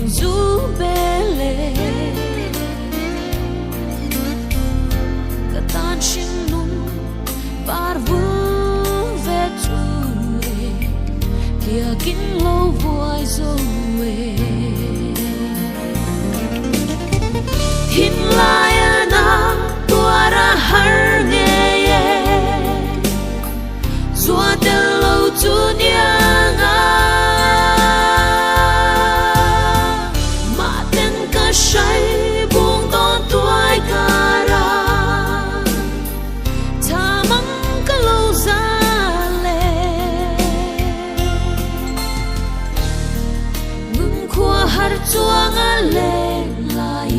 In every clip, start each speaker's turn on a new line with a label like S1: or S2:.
S1: zu bele Ka tan hring nun par vul ve chu e Tliakin lo vuai zo e Thinlai a na tuar a har ngei e Zua tel lo chu nianga Mah ten ka hrai buông tawn tuai kara Tha mang ka lo za le Nun khua har chuang a leng lai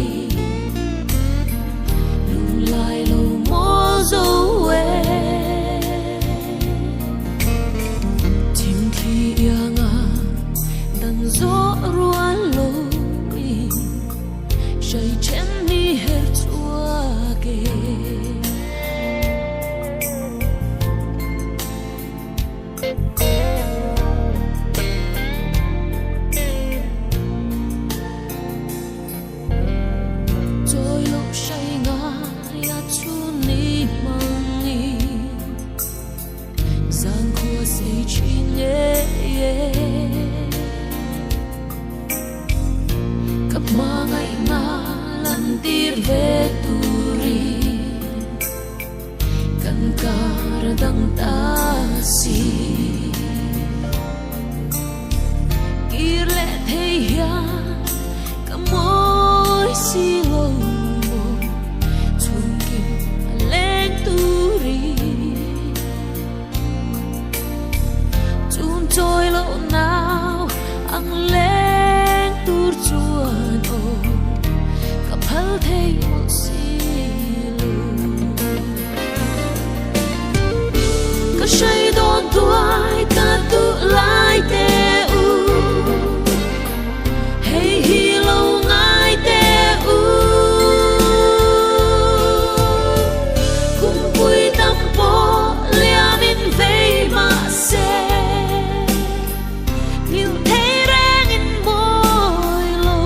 S1: Lunglai lo maw zo e Thimthli ianga dan zawh rual lo in Hrai then ni her chhuak e. Chawi loh hrai ngai a chhun ni hmang i Zangkhua sei thin ngei e. Ka hmangaihna lantir ve turin Kan kar a dang ta si. Kir leh thei hian ka mawi si lo maw chhungkim a leng turin Chun chawi loh nau ang leng tur chuan aw ka phal thei mawlh si lo. Ka hrai dawn tuai ka duh lai te u Hei hi lo ngai te u Kum pui tam pawh liam in vei mah se Nghilh thei reng in mawi lo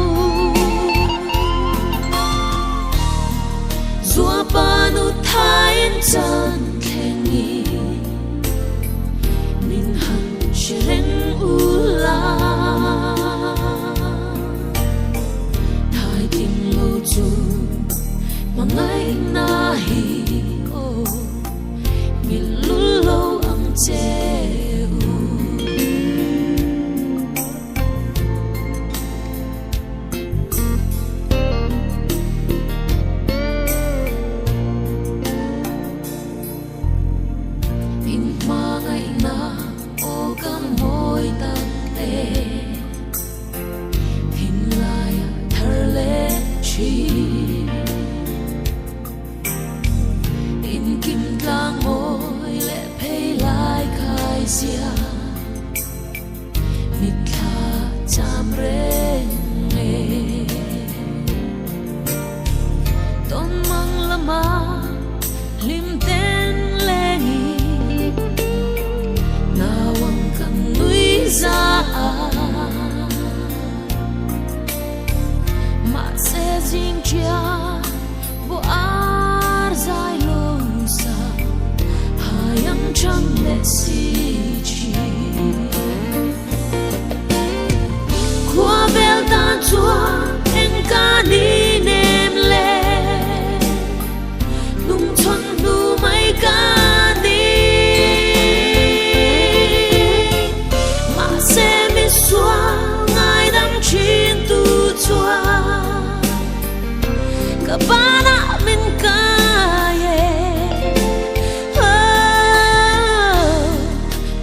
S1: Zua pa nu thain chan thleng i Min han hre reng u la Thai ting lo chu hmangaihna hi aw Nghilh lul lo ang che u. In hmangaihna aw ka mawi tak te Thinlaia thar leh thin In kim tlang mawi leh phei lai khai zia. Mitthla cham reng e. Tawn mang lama hlim ten leng i Nau ang kan nui za a. Mahse zing chia bu ar zai lo sa hai ang chang leh si chi. Khua vel tan chuan eng ka ni nem le Nung chhawn hnu mai ka ni. Mahse mi sual ngaidam thin tu chuan Ka banah min kai e. Oh,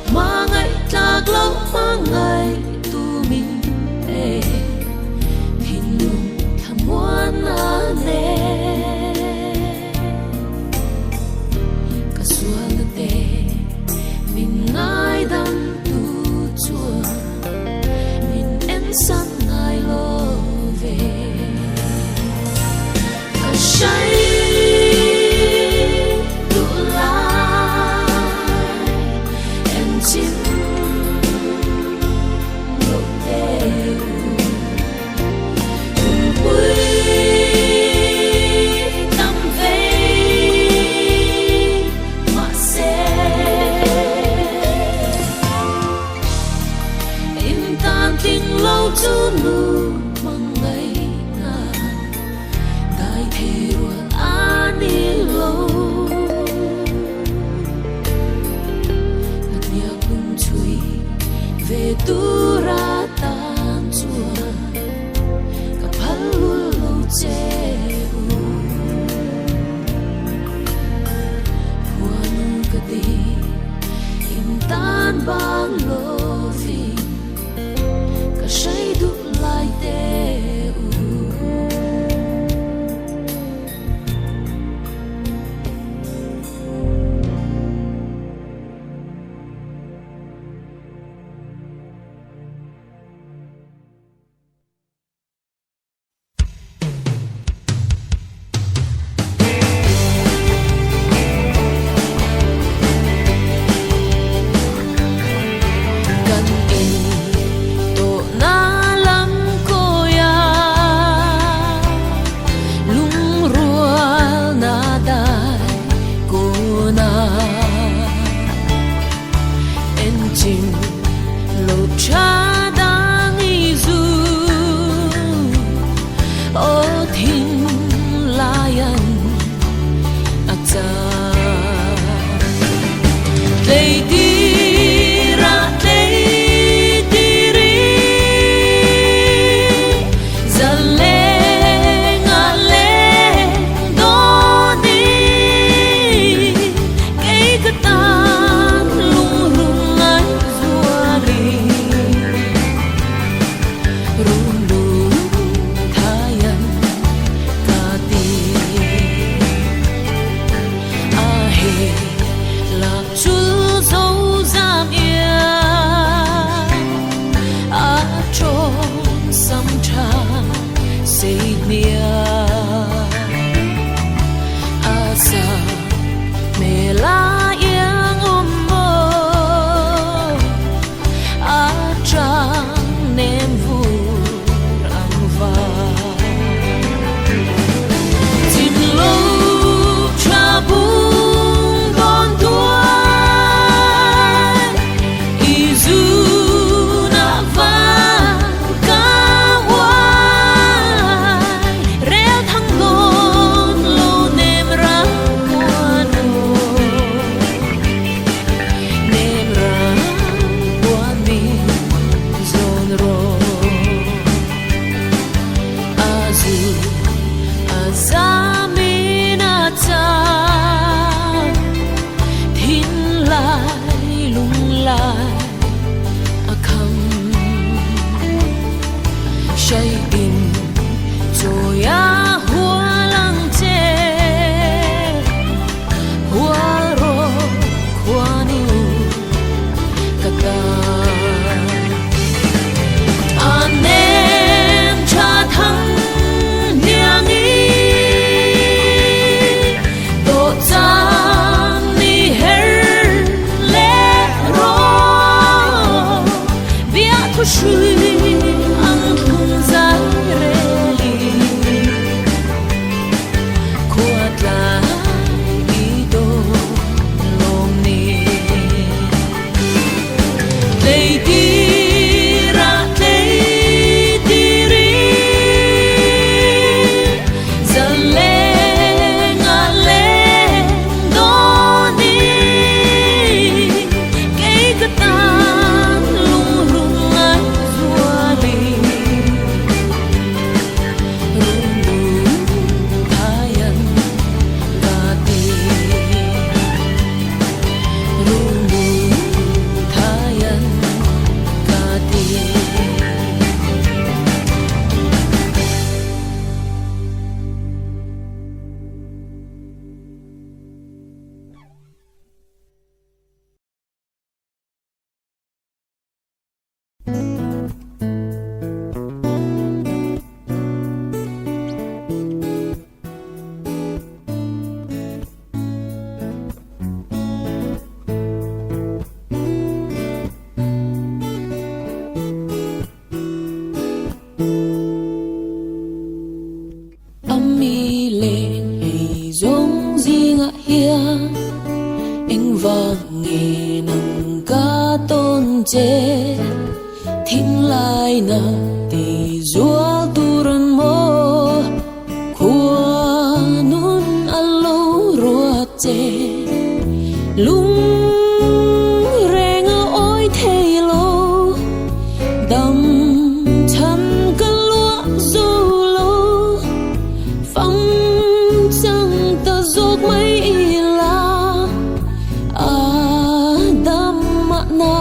S1: hmangaih tlak loh hmangaih tu min pe Thinlung thlamuan a nen Ka sualna te min ngaidam tu chuan min en san ngai lo ve. Ka hrai duh lai en chim lo te u. Hrai in chawia hual ang che Hual rawh khuanu ka tan. A nem tha thang hniang i tawh cang ni her leh rawh biahthu hrui ang thlung zai rel i khua tlai i dawt lawm ni. Tleitir ah tleitir i zaleng ah leng dawn i kei ka tan lungrun ngai zual i rundun thaian ka ti. Rundun thaian ka ti. A mi leng ei zawng zingah hian engvang nge nang ka tawn che Thinlai na ti zual tur an maw Khua nun a lo ruat che Lung reng a awi thei lo Dam chhan ka luah zo lo Fam chang ta zawk mai ila A dam mahna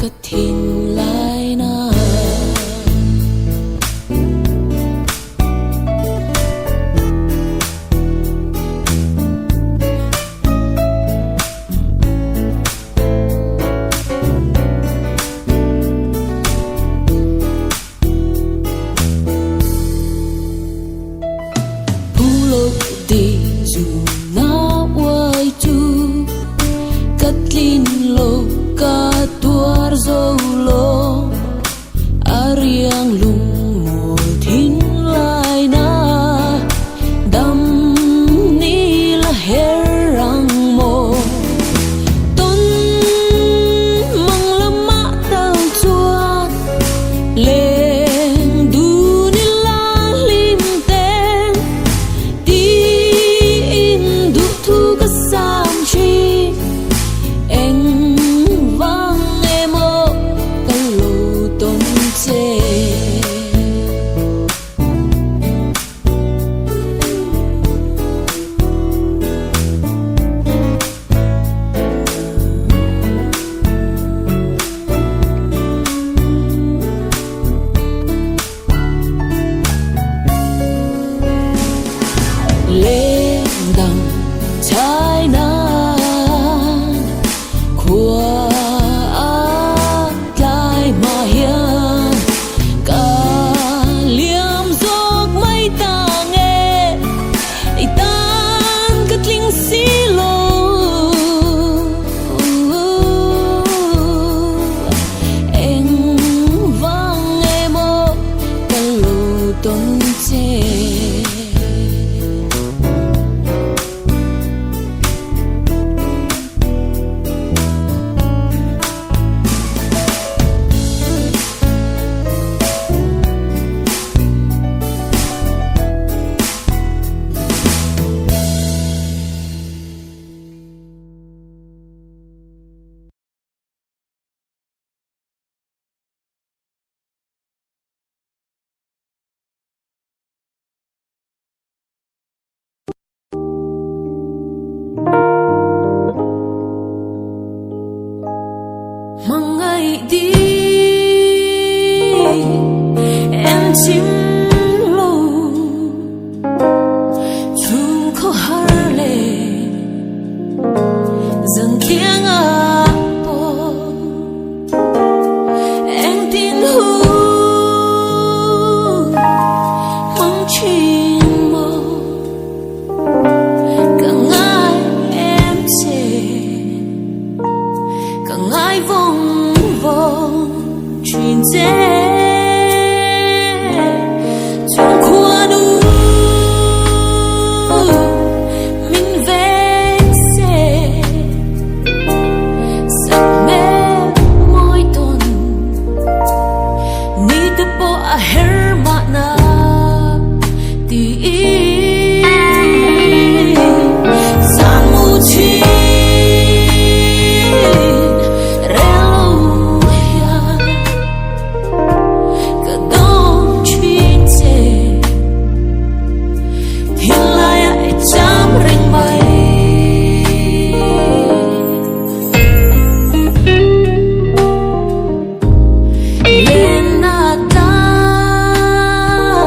S1: ka thinlai na. Phulo ti zu na uai chu ka tlin lo ka tuar zo lo a riang lung mawl thin lai na dam ni la her ang maw tawn mang lamah tal chuan leng dun ila hlim ten tiin duh thu ka sam thin eng vang emaw ka lo tawn che. Lengdang chai nan khua a tlai hma hian. chim lo Chhung khawhar leh zan tliangah pawh engtin hun hmang thin maw Ka ngai em che Ka ngai vawng vawng thin che Chung khuanu min veng se Sak hmel mawi tawn ni te pawh a her mahna tiin Zan mu thin rel lo hian ka dawng thin che Thinlai ah i cham reng mai. Lenna tlang.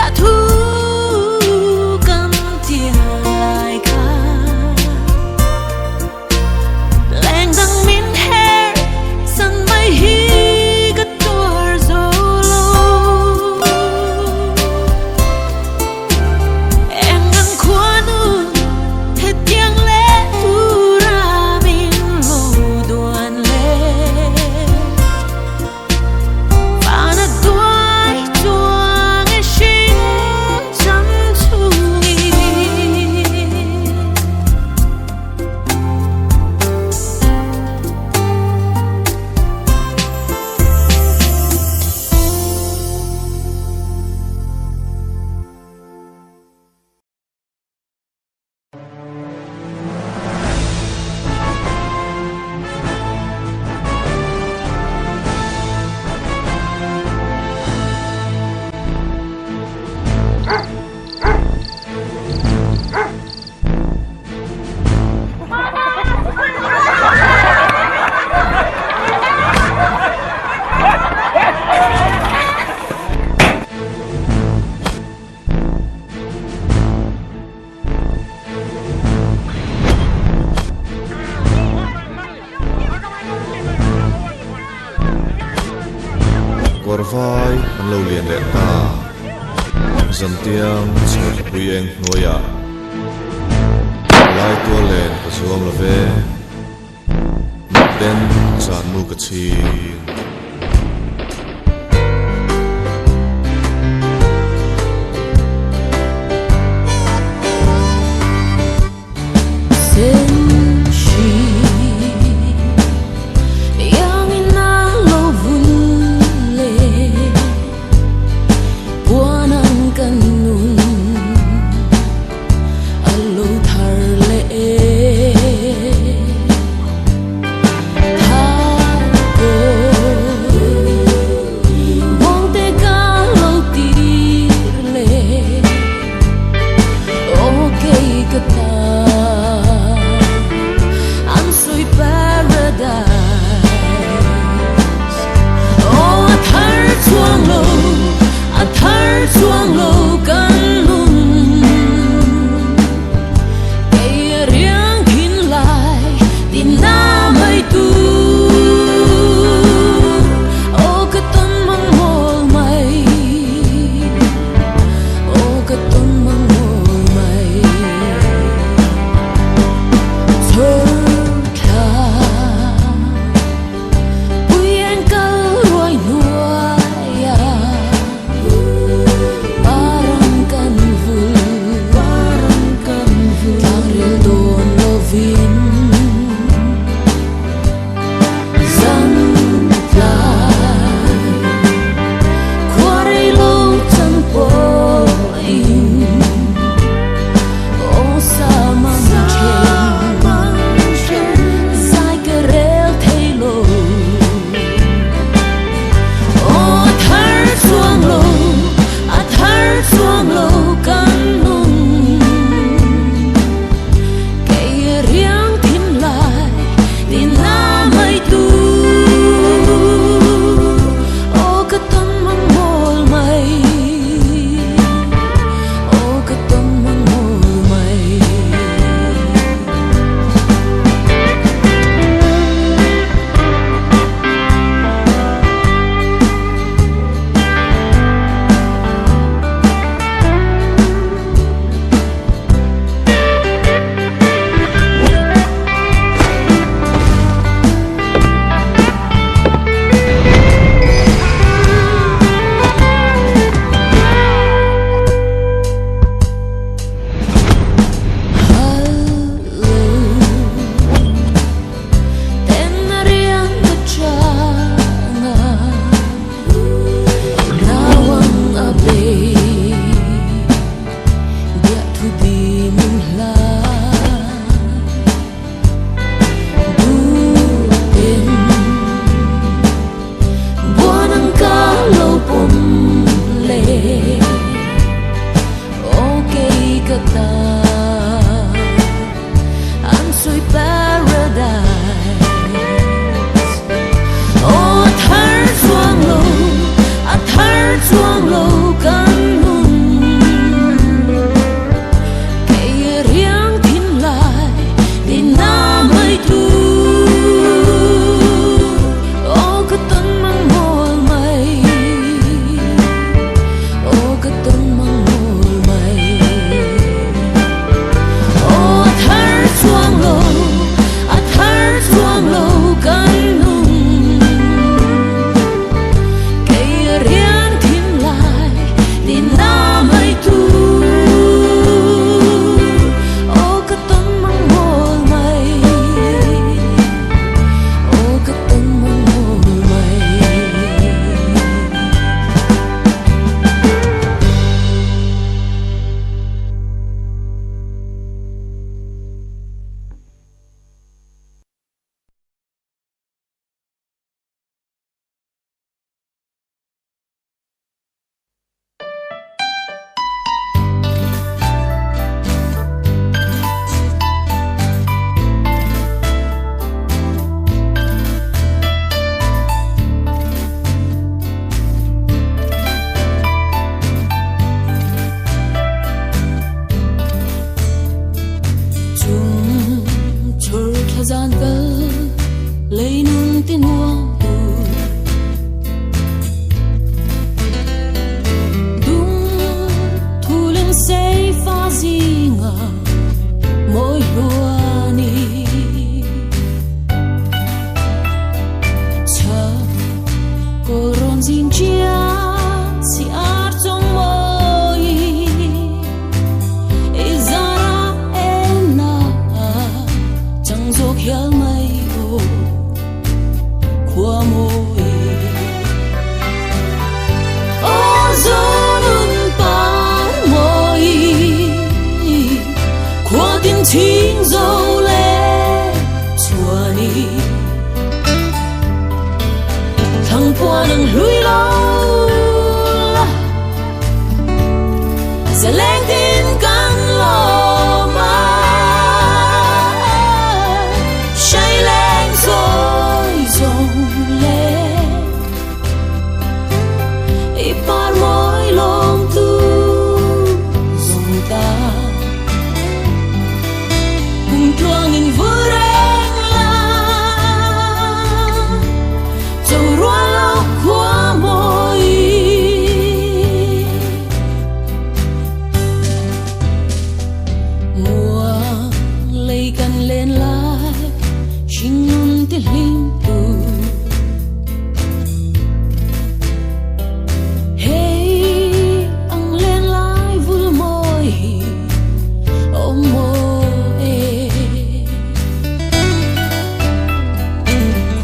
S1: Biahthu kan tiam lai kha. Leng dang min her san mai hi ka tuar zo lo. Eng ang khuanu hetiang leh tura min lo duan le. Vana duai chuang e hring cham chungin.
S2: Kawr vai an lo lian leh ta. Zantiang chhawrthlapui eng hnuaiah lai tual len ka zuam lo ve. Muten zanmu ka chhing.
S1: Zaleng tin kan lawm a, hrai leng zawi zawng le i par mawi lawm tu zawng ta. Kum tluang in vu reng la, cho rual lo khua mawi. Muang lei kan len lai, hringnun ti hlim tu. Hei ang len lai vul mawi hi awm mawi e.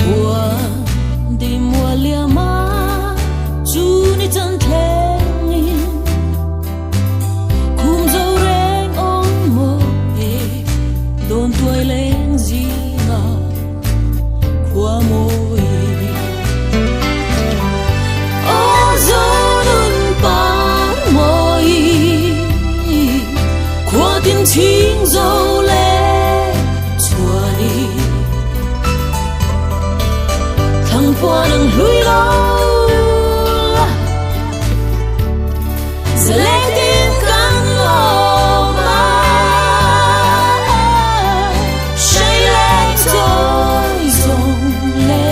S1: Khua di mùa liam a, chu ni chan thleng in khum zo reng awm mawi e. Dawn tuai leng zinga khua mawi. Aw zonun par mawi, khua tin chhing zo le chuani. Thlang puan ang hlui lo la, zaleng tin kan lawm a, hrai leng chawi zawng le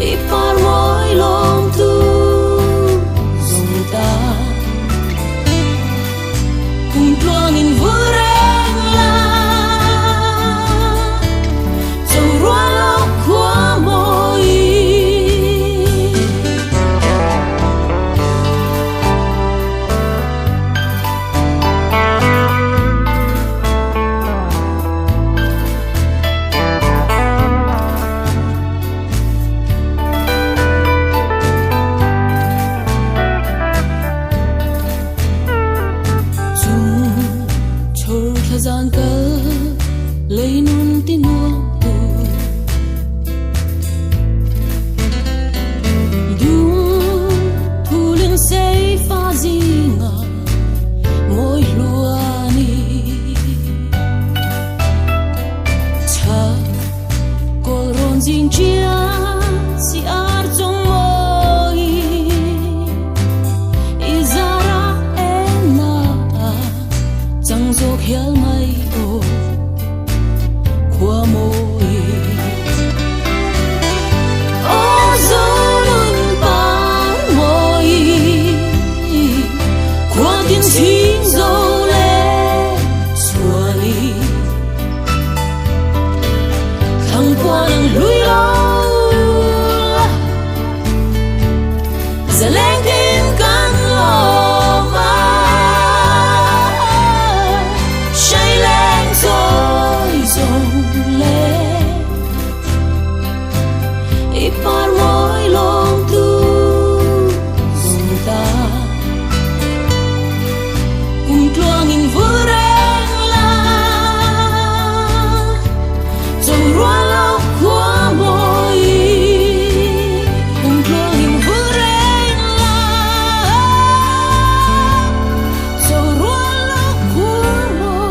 S1: i par mawi lawm tu zawng ta. Kum tluang in vu reng la, cho rual lo khua mawi. Chung chhawr thla zan kal lei nun ti nuam tu, dung thu lung sei fa zinga mawi hluani. Chak kawl rawn zing chian si ar chung mawi, i zara en a chang zawk hial mai aw khua mawi. Aw zonun par mawi, khua tin chhing zo le chuani. Thlang puan ang hlui lo la, zaleng tin kan lawm a, hrai leng chawi zawng le i par mawi lawm tu zawng ta. Kum tluang in vu reng la, cho rual lo khua mawi. Kum tluang in vu reng la, cho rual lo khua mawi.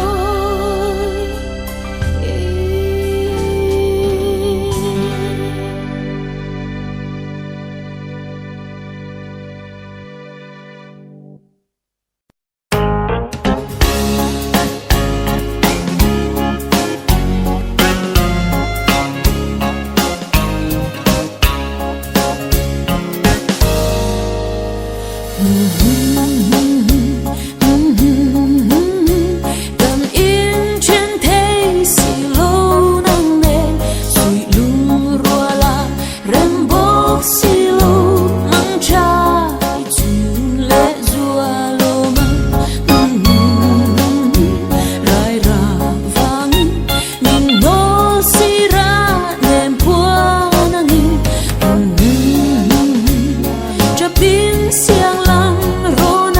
S1: Kan inthen thei si lo nang nen, suih lung rual a rem bawk si lo, mang tha i chun leh zual awm ang. Rai ra vangin min nawl si ra nem phuan angin, Chapin siang lam rawn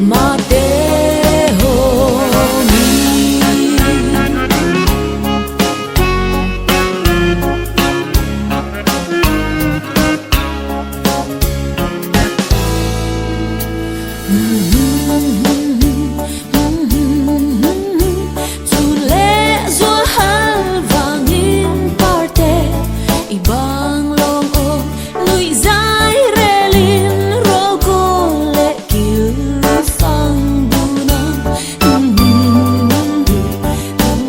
S1: Mate ho ni. Chu le zual hal vangin parte i bang long o lui zai relin ro ko le kil fang bu na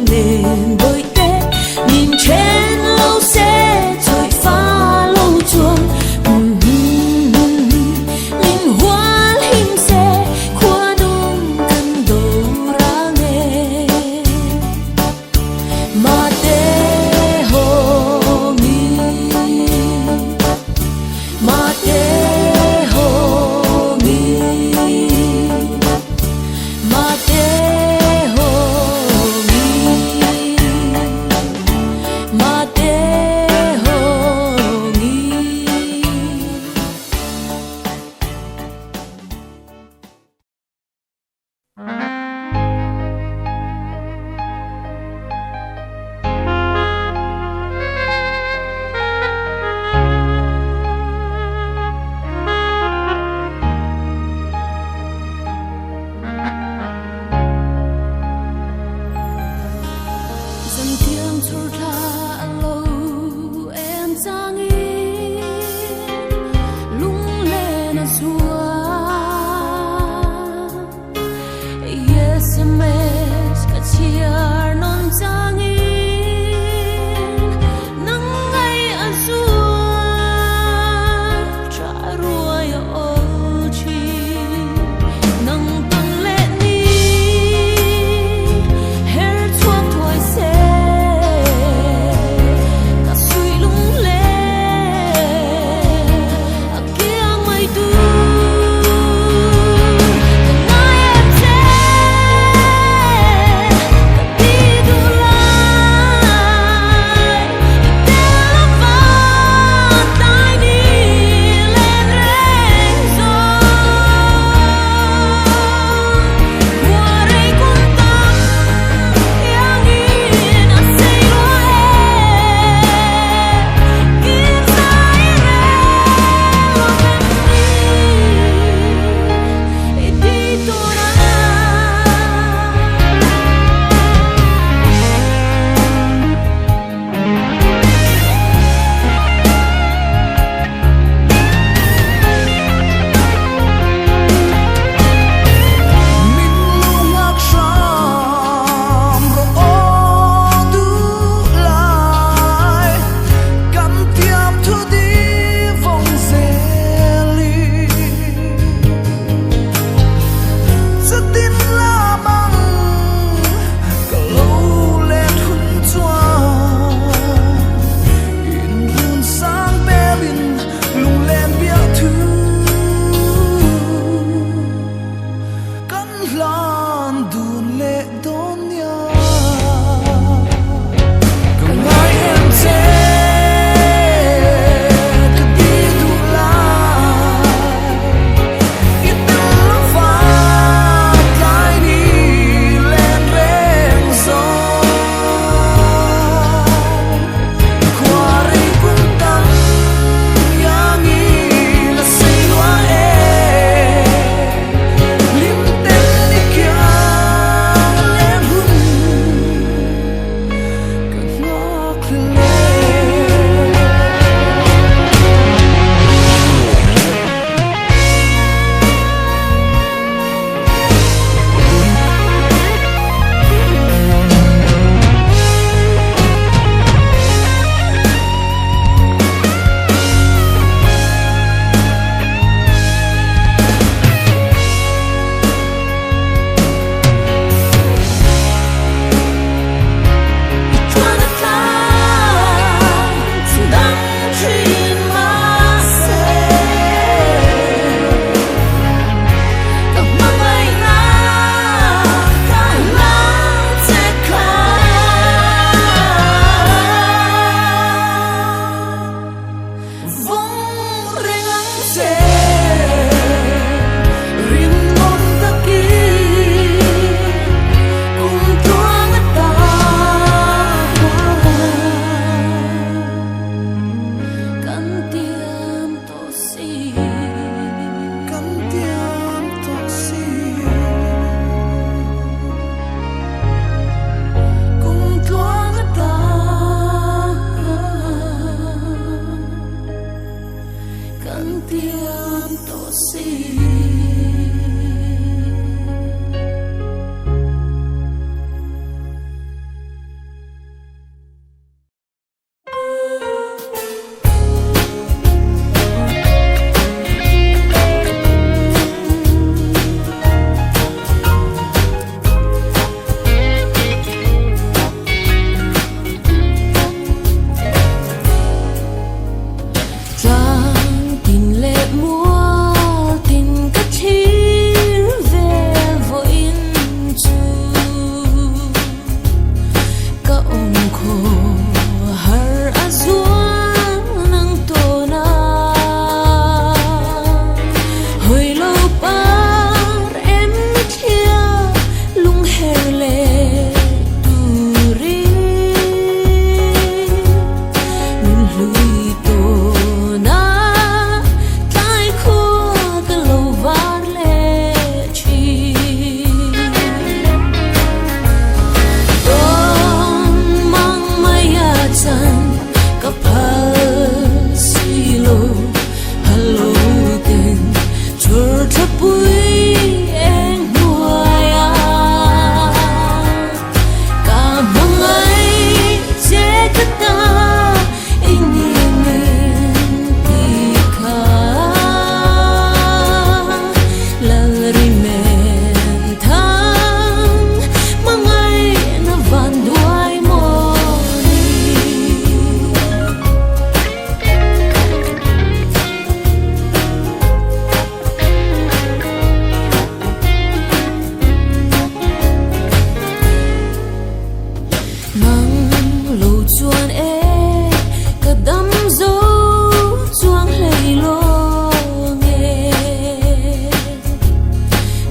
S1: nên bơi te min chen lo se choi fa lo chuan min hual him se.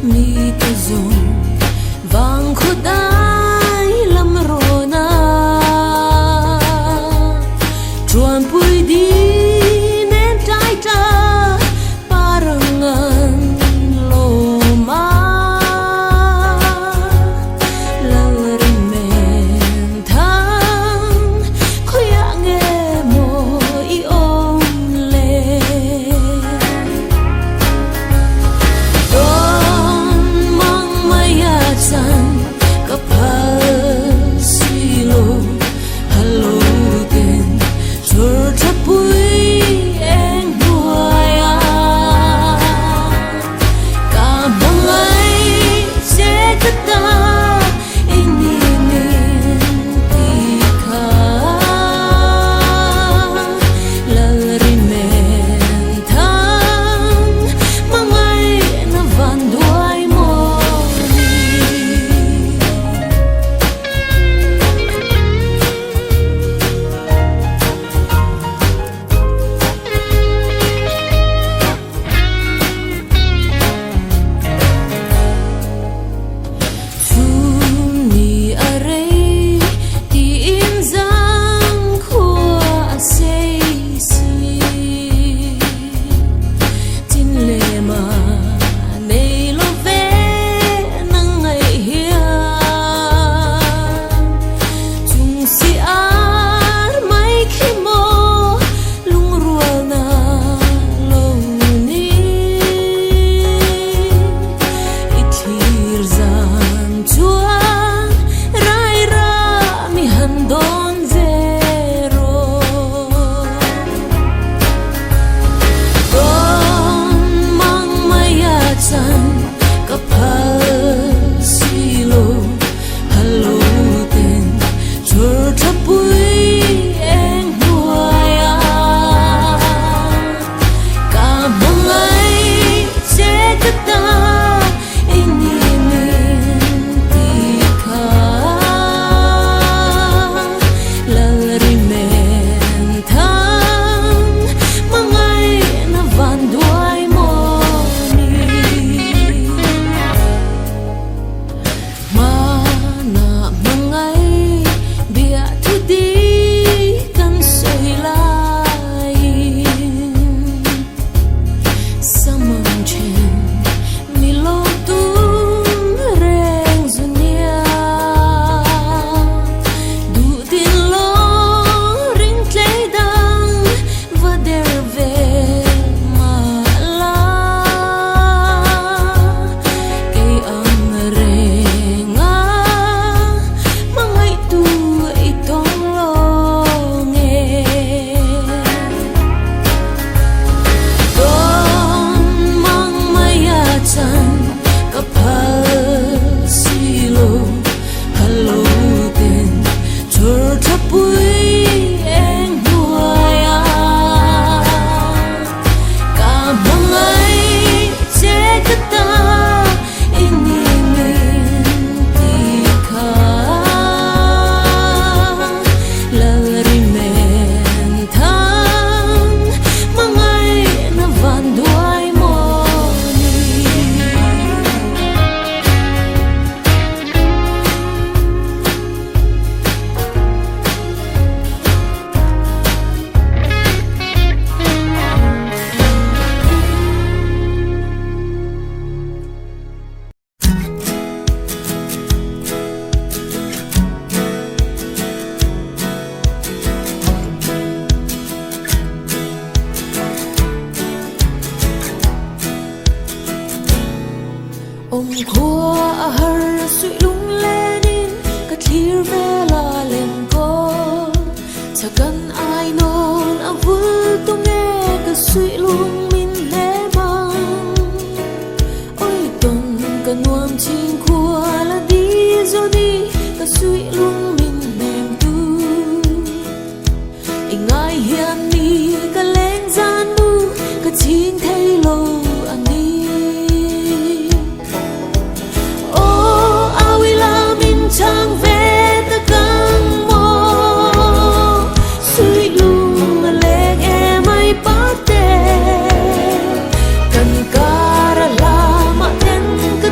S1: Mi te zawng vang khaw dai lam rawn a Chuanpui di nen tlai tla parang an lawm a Lalrin men thang khawiah nge maw i awm le? Tawn mang mai a chan ka phal si lo Hello ten chur tha pui eng hnuai a Ka hmangaih che ka ta i ni min ti kha Lalri men thang hmangaihna van duai maw ni. Chhunni a rei tiin zang khua a sei si. Chin lem a nei lo ve nang ngaih hian. Chung si ar mai khi maw lungrualna lo ni. I thlir zan chuan rai ra mi han dawn ve rawh. Tawn mang mai a chan ka phal si lo Hello ten chur tha pui eng hnuai a Ka hmangaih che ka ta i ni min ti kha Lalri men thang hmangaihna van duai maw ni. Hmana hmangaih biah thu di kan sawi laiin Samang then mi lo tum reng zu nia. Duh tin lo ring tlei dang va der ve mah la. Kei ang reng a hmangaihtu i tawng lo nge. Tawn mang mai a chan ka phal si lo Hello ten chur tha pui eng hnuai a Ka hmangaih che ka ta i ni min ti kha Lalri men thang hmangaihna van duai maw ni. Awm khua a har suih lung lenin ka thlir vel a leng kawl. Chakan ai nawn a vul tunge ka suih lung min hnem ang. Oi tawn ka nuam chin khua la di zo ni ka suih lung min hnem tu. I ngai hian mi ka leng zan mu ka ching thei lo a ni. Aw awila min chang ve ta kang maw suih lung a leng em ai pa te. Kan kar a hla mah ten ka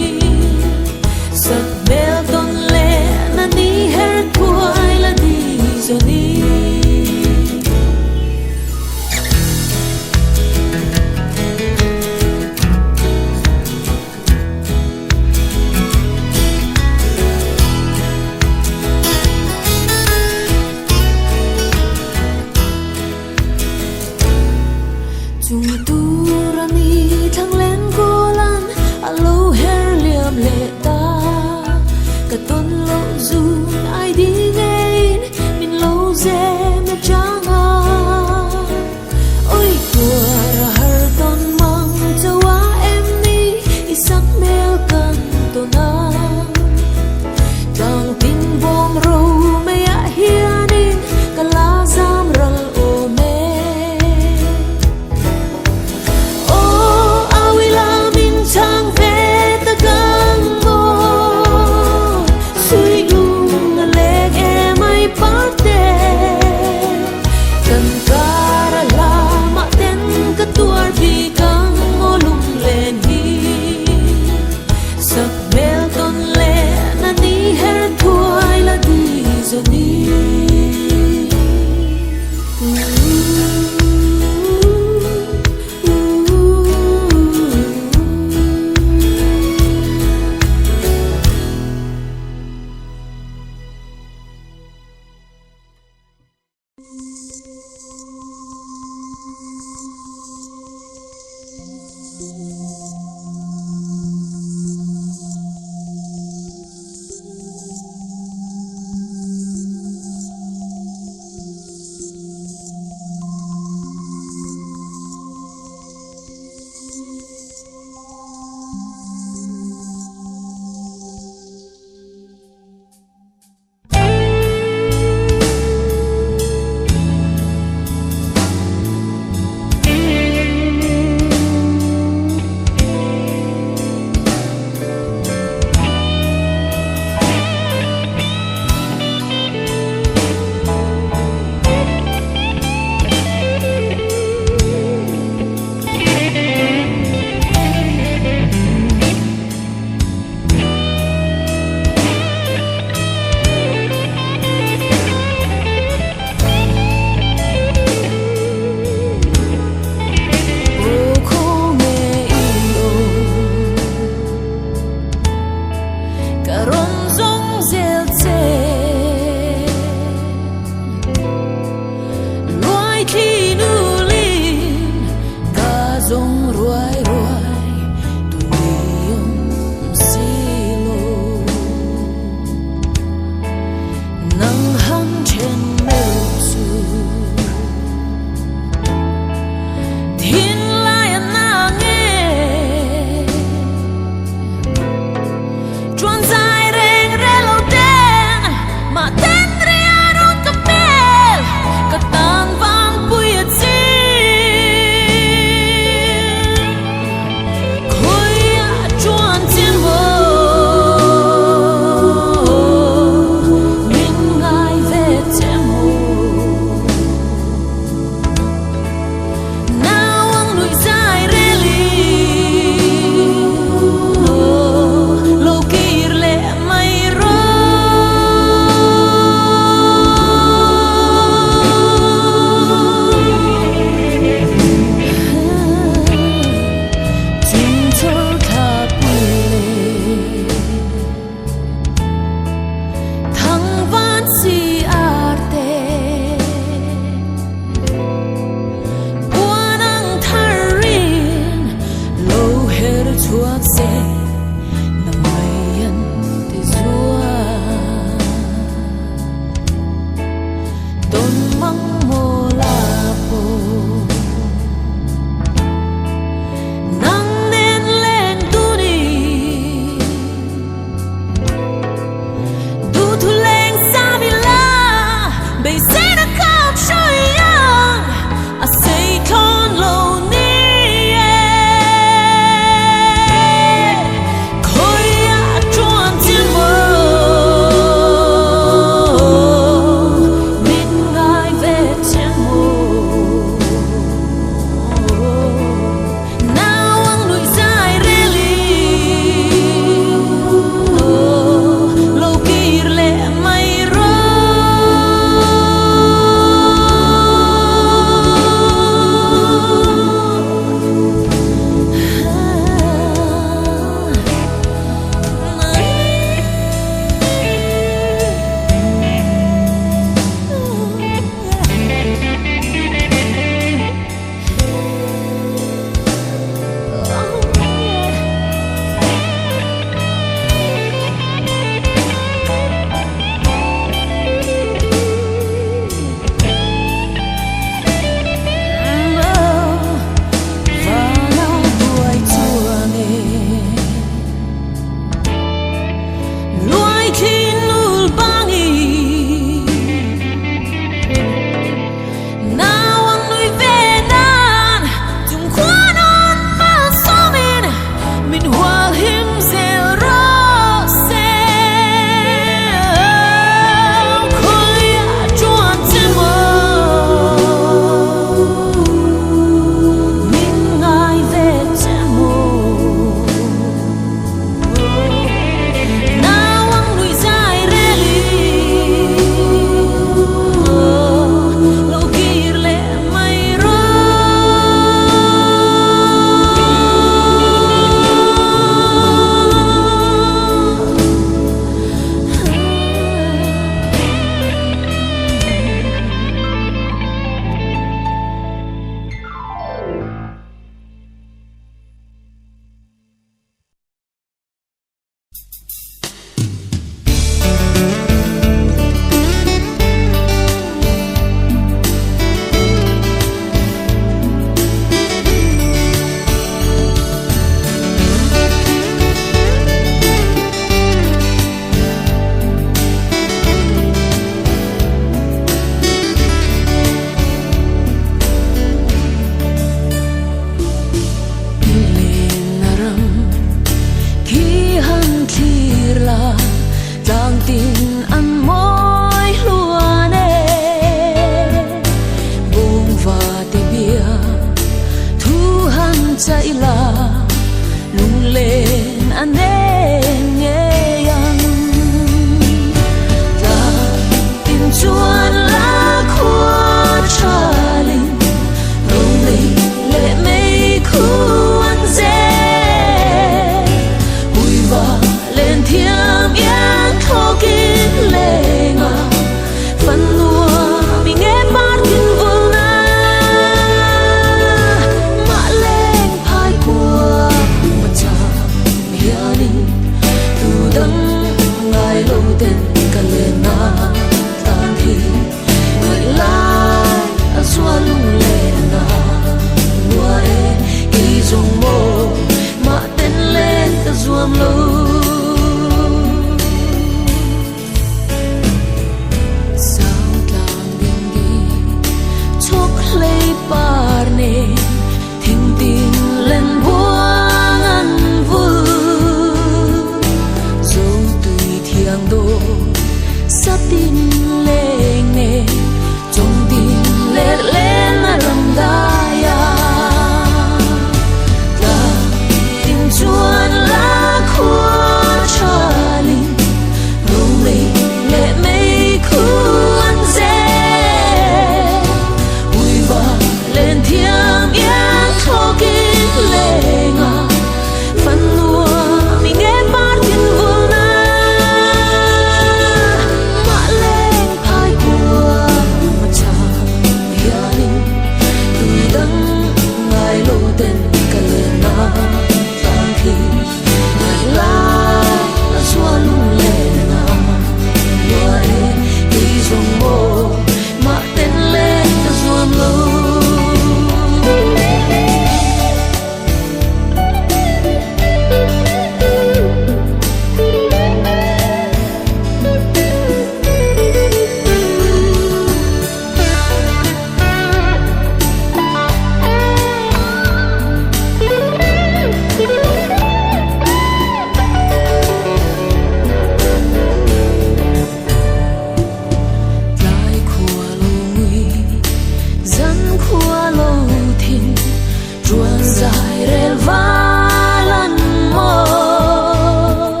S1: Tuan zai rel val an maw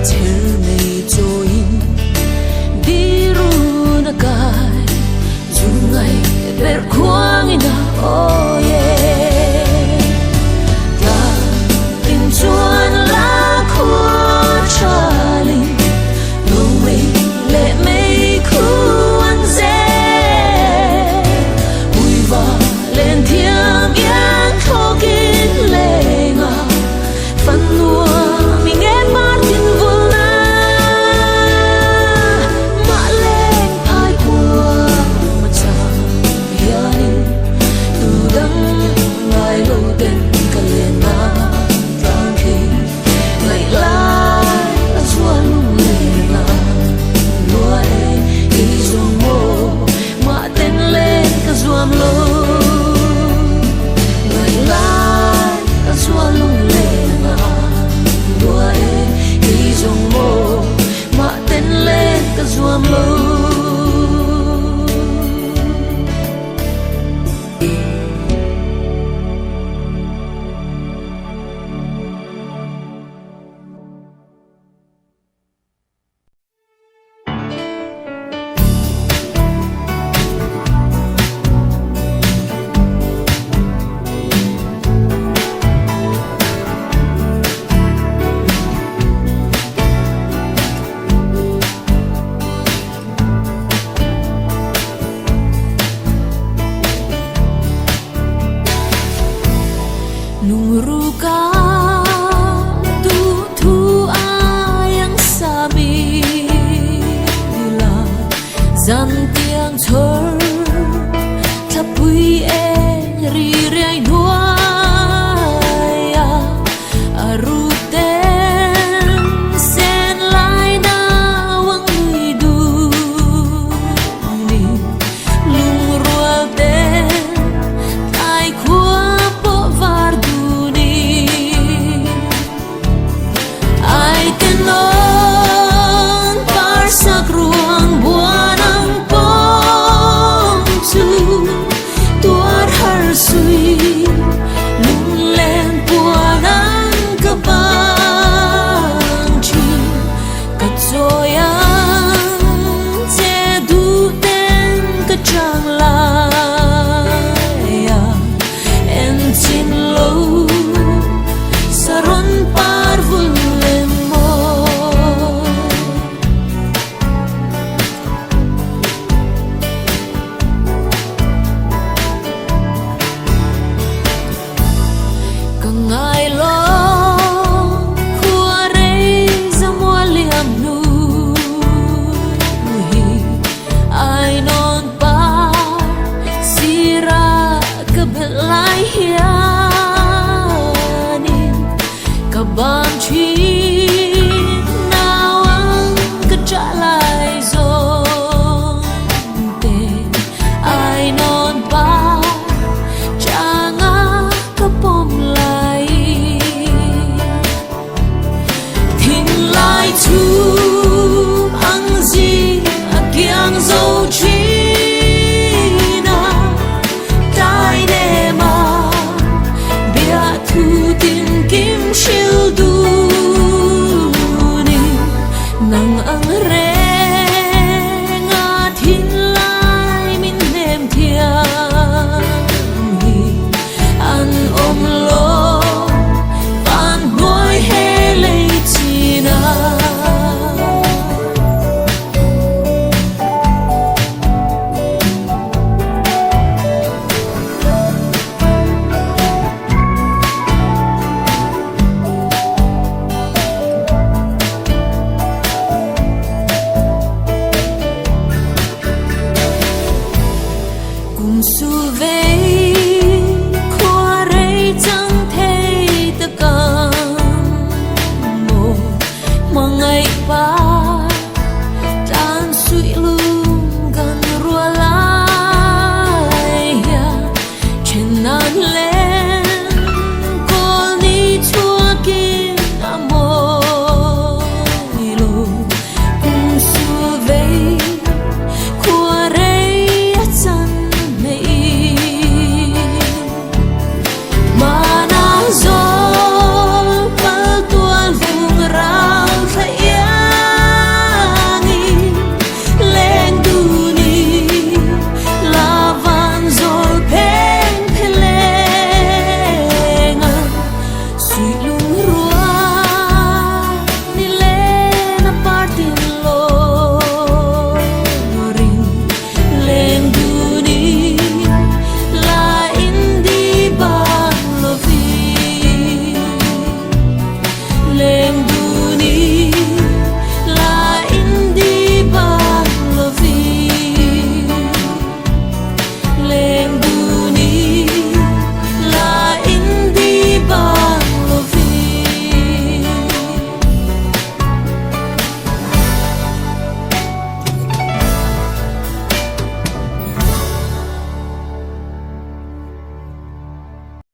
S1: Chher mei chawiin Dirun a kai Zu ngai per khuangin a aw yeah Tlang tin chuan la khua thalin Lung mei leh mei khu an zel Ui va len thiam iang thawkin lenga Fan nuam i nge par tin vul na Mah leng phai khua mà chang hianin Tu dang ngai lo ten ka len na tlang khi Ngaih lai a zual lung len a lua e Kei zawng maw mah ten len ka zuam lo Ngaih lai a zual lung len a lua e Kei zawng maw mah ten len ka zuam lo. Lungruka duhthu ai ang sami la zan tiang chhawr thlapui eng ri riai hnuaia a ruten sen lai nau ang nui dun in lungrual ten tlai khua pawh var dun in ai ten awn par sak ruang buan ang pawng chu tuar har sui lunglen puan ang ka bang thin ka chawi ang che duh ten ka chang lai a en chin lo saron par vul lem maw. Ka ngai lo khua rei za mua liam hnu hi ai nawn par sira ka belh lai hianin ka bang thin nau ang ka chah lai zawng te ai nawn par changa ka pawm lai thin lai chhum ang zing a kiang zo thin a tlai nem a bia thu tin kim hril dunin nang ang reng a thin lai min hnem thiam hi an awm lo van hnuai he lei chin a. Kum sul ve